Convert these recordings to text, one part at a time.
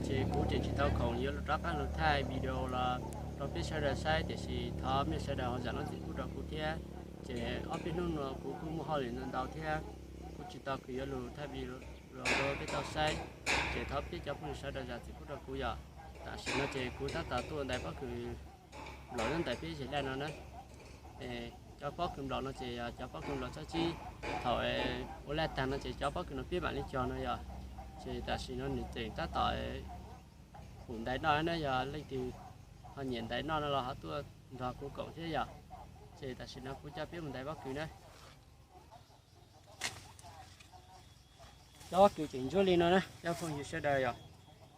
Ces kuv tseem tsis tau khoom yuav rov qab los thaij video los rau peb sawv daws saib, tiam sis thov mej sawv daws ho zam lub txim pub rau kuv thiab. Ces ob peb hnub no kuv kuj muaj hauj lwm ntau ntau thiab, kuj tsis tau kws yuav lug thaij video rau peb tau saib. Ces thov peb cov phooj ywg sawv daws zam txim pub rau kuv yom. Tam sim no ces kuv tab tom tuaj ntais pob kws nplaum nyob ntawm peb zes laj no na. Cov pob kws nplaum no ces yog cov pob kws nplaum txhob tsib. Thaum ua laj tag no ces cov pob kws no peb mam li cog no yom. Ces tam sim no nws tseem tab tom mus ntais noj na, yog leej twg ho nyiam ntais noj no los ho tuaj nrog kuv koom thiab yom. Ces tam sim no kuv coj peb mus ntais pob kws na. Cov pob kws tseem ntsuab li no na cov phooj ywg sawv daws yom.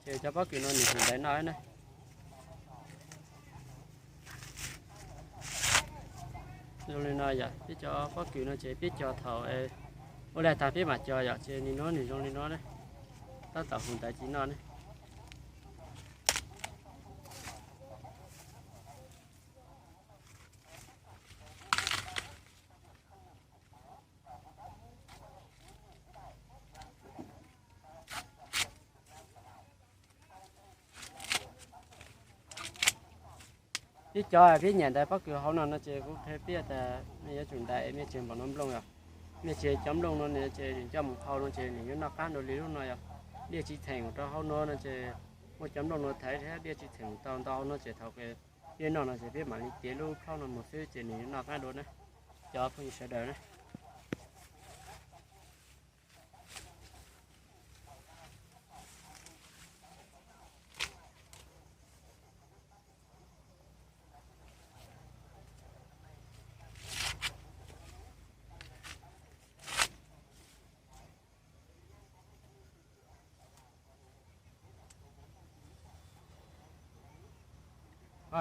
Ces cov pob kws no nws mus ntais noj na. Zoo li no yom, peb cov pob kws no ces peb cog thaum ua laj tag peb mam cog yom, ces nws no nws zoo li no na. Tab tom mus ntais ci noj na. Peb cov peb nyiam ntais pob kws hauv no no ces kuv qhia peb tas mej yuav tsum ntais mej tseg npaum no nplooj yom. Mej tseg cov nplooj no ces coj mus hau no ces nws yuav noj qab dua li lub no yom. Dej tsis theem rau hauv no no ces muaj cov nplooj no thaiv thiab dej tsis theem tau ntau hauv no ces thaum peb noj no ces peb mam li tiav lub plhaub no mus xwb ces nws yuav noj qab dua na, cov phooj ywg sawv daws na.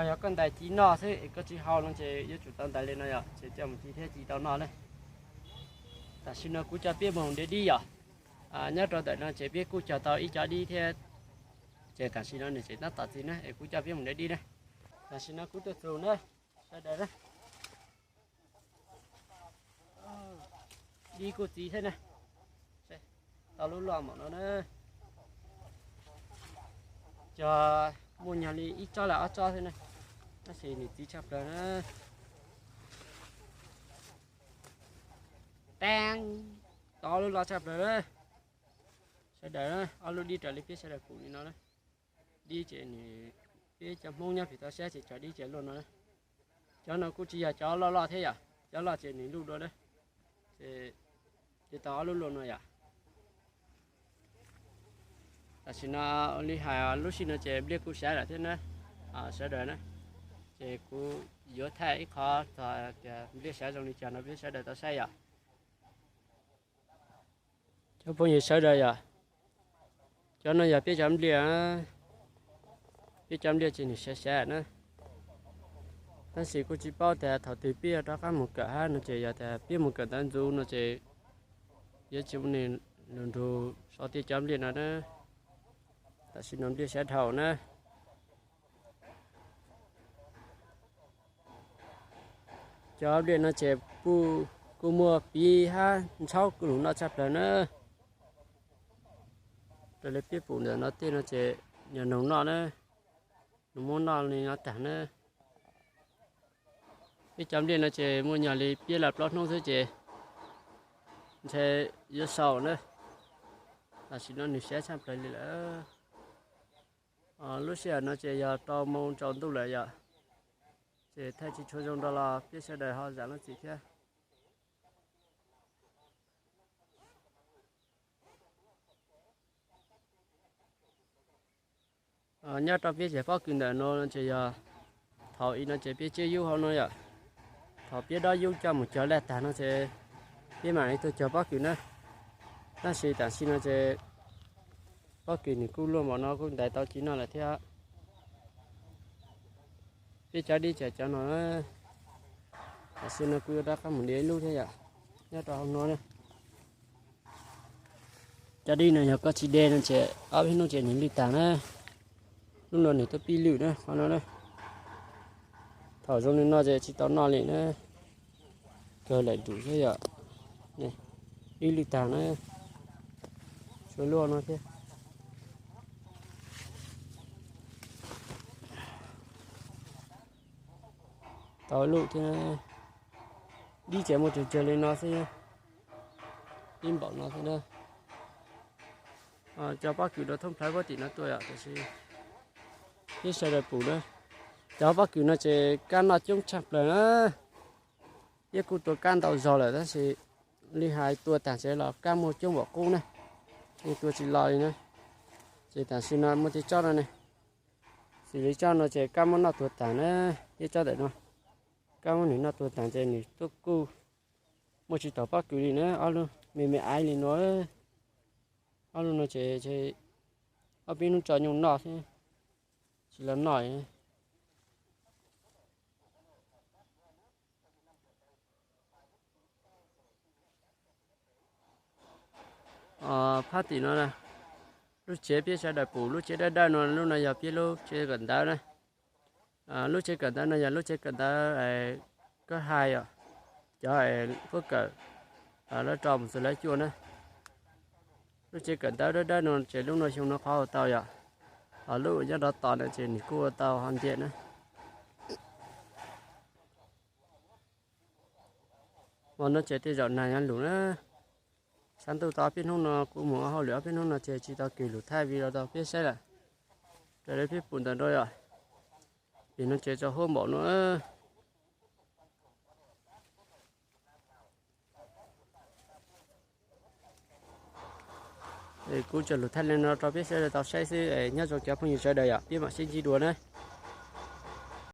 Yog koj ntais ci noj xwb es koj tsis hau no ces yuav tsum tau ntais li no yom, ces coj mus ci thiab ci tau noj na. Tam sim no kuv coj peb mus de dib yom. Nyob rau ntawm no ces peb kuj cog tau ib co dib thiab. Ces tam sim no nws tseem tab tom txiv na es kuv coj peb mus de dib na. Tam sim no kuv tuaj txug na, sawv daws na. Dib kuj txiv thiab na. Tau lub loj npaum no na. Cog muaj nyuag li ib tsob los ob tsob xwb na, tab sis nws txiv tshaj plaws na. Teeb, tau ob lub loj tshaj plaws na. Sawv daws na, ob lub dib raws li peb sawv daws pum li no na. Dib ces nws, peb cov Hmoob nyob pem toj siab ces cog dib ces luaj no na. Cov no kuj tsis yog cov loj loj thiab yom, cov loj ces nws luj dua na. Ces tau ob lub luaj no yom. Tam sim no ua li hais lub sij no ces npliaj kuj sav lawm thiab na, sawv daws na. Ces kuv yuav thaij ib qho txog tias npliaj sav zoo li cas no peb sawv daws tau saib yom. Cov phooj ywg sawv daws yom, cov no yog peb cov npliaj, peb cov npliaj ces nws sav sav na. Tab sis kuj tsis paub tias thaum twg peb yuav rov qab mus kawm hab no ces yog tias peb mus kawm ntawv ntxuv no ces yuav tsis muaj neeg lug nrug so tej cov npliaj no na. Tam sim no npliaj sav dhau na. Cov npliaj no ces kuj muaj piv hab ntxhab kuj lug noj tshaj plaws na. Raws li peb pum ntawm no tej no ces nyuag noog noj na, nws muab noj li no tag na. Peb cov npliaj no ces muaj nyuag li piab los plaub hnub xwb ces ntshe yuav xaus na. Tam sim no nws sav tshaj plaws li lawm. Lub sij hawm no ces yog rau moos tsaus ntuj lawm yom, ces thaij tsis tshua zoo rau los peb sawv daws ho zam lub txim thiab. Nyob rau peb zes pob kws ntawm no ces yog thaum i no ces peb tsiab yub hauv no yom. Thaum peb dob yub coj mus cog laj tag no ces peb mam li tuaj cog pob kws na. Tab sis tam sim no ces pob kws nws kuj luaj npaum no kuj ntais tau ci noj lawm thiab. Peb cov dib ces cov no, tam sim no kuj yuav rov qab mus de ib lub thiab yom, nyob rau hauv no na. Cov dib no yog koj tsis de no ces ob peb hnub ces nws lwj tag na. Lub no nws tuaj pib lwj na, qhov no na. Thaum zoo li no ces tsis tau noj li na. Kawg lawm rum xwb yom. Ib lwj tag na. Tshuav lub no thiab. Tau lub thiab, dib ces muaj tsawg tsawg li no xwb, dib npaum no xwb na. Cov pob kws rau thoob plaws puag tim no tuaj yom, tiam sis peb sawv daws pum na, cov pob kws no ces kab noj coob tshaj plaws na. Peb kuj tua kab ntau zog lawm tab sis li hais tua tag tsev los kab muaj coob npaum qub na, yeej tua tsis los li na. Ces tam sim no muaj tej tsob no ne, xws li tsob no ces kab muab noj tuag tag na, tej tsob ntawm no kab muab nws noj tuag tag ces nws tuaj kuj muaj tsis taus pob kws li na, ob lub me me aiv li no. Ob lub no ces ob peb hnub tso nyuj noj xwb, tsis los noj. Phab tim no, lub tsev peb sawv daws pum lub tsev dawb dawb no, lub no yog peb lub tsev kawm ntawv na. Lub tsev kawm ntawv no yog lub tsev kawm ntawv kab hais os, cov puab kawm lawv rau mus xwb lawv cuaj na. Lub tsev kawm ntawv dawb dawb no ces lub no xyoo no qhov tau yom, ho lub nyob rov tom no ces nws kuj ua tau ho nce na. Hmo no ces tej zaum nag nyob lug na. Tshav ntuj tau ob peb hnub no kuv mus ua hauj lwm ob peb hnub no ces tsis tau kws lug thaij video rau peb saib lawm. Raws li peb pum ntawm no yom, pem no ces tsaus huab npaum no. Kuv tsuas lug thaij li no rau peb sawv daws tau saib xwb, nyob zoo cov phooj ywg sawv daws yom, peb mam sib ntsib dua na.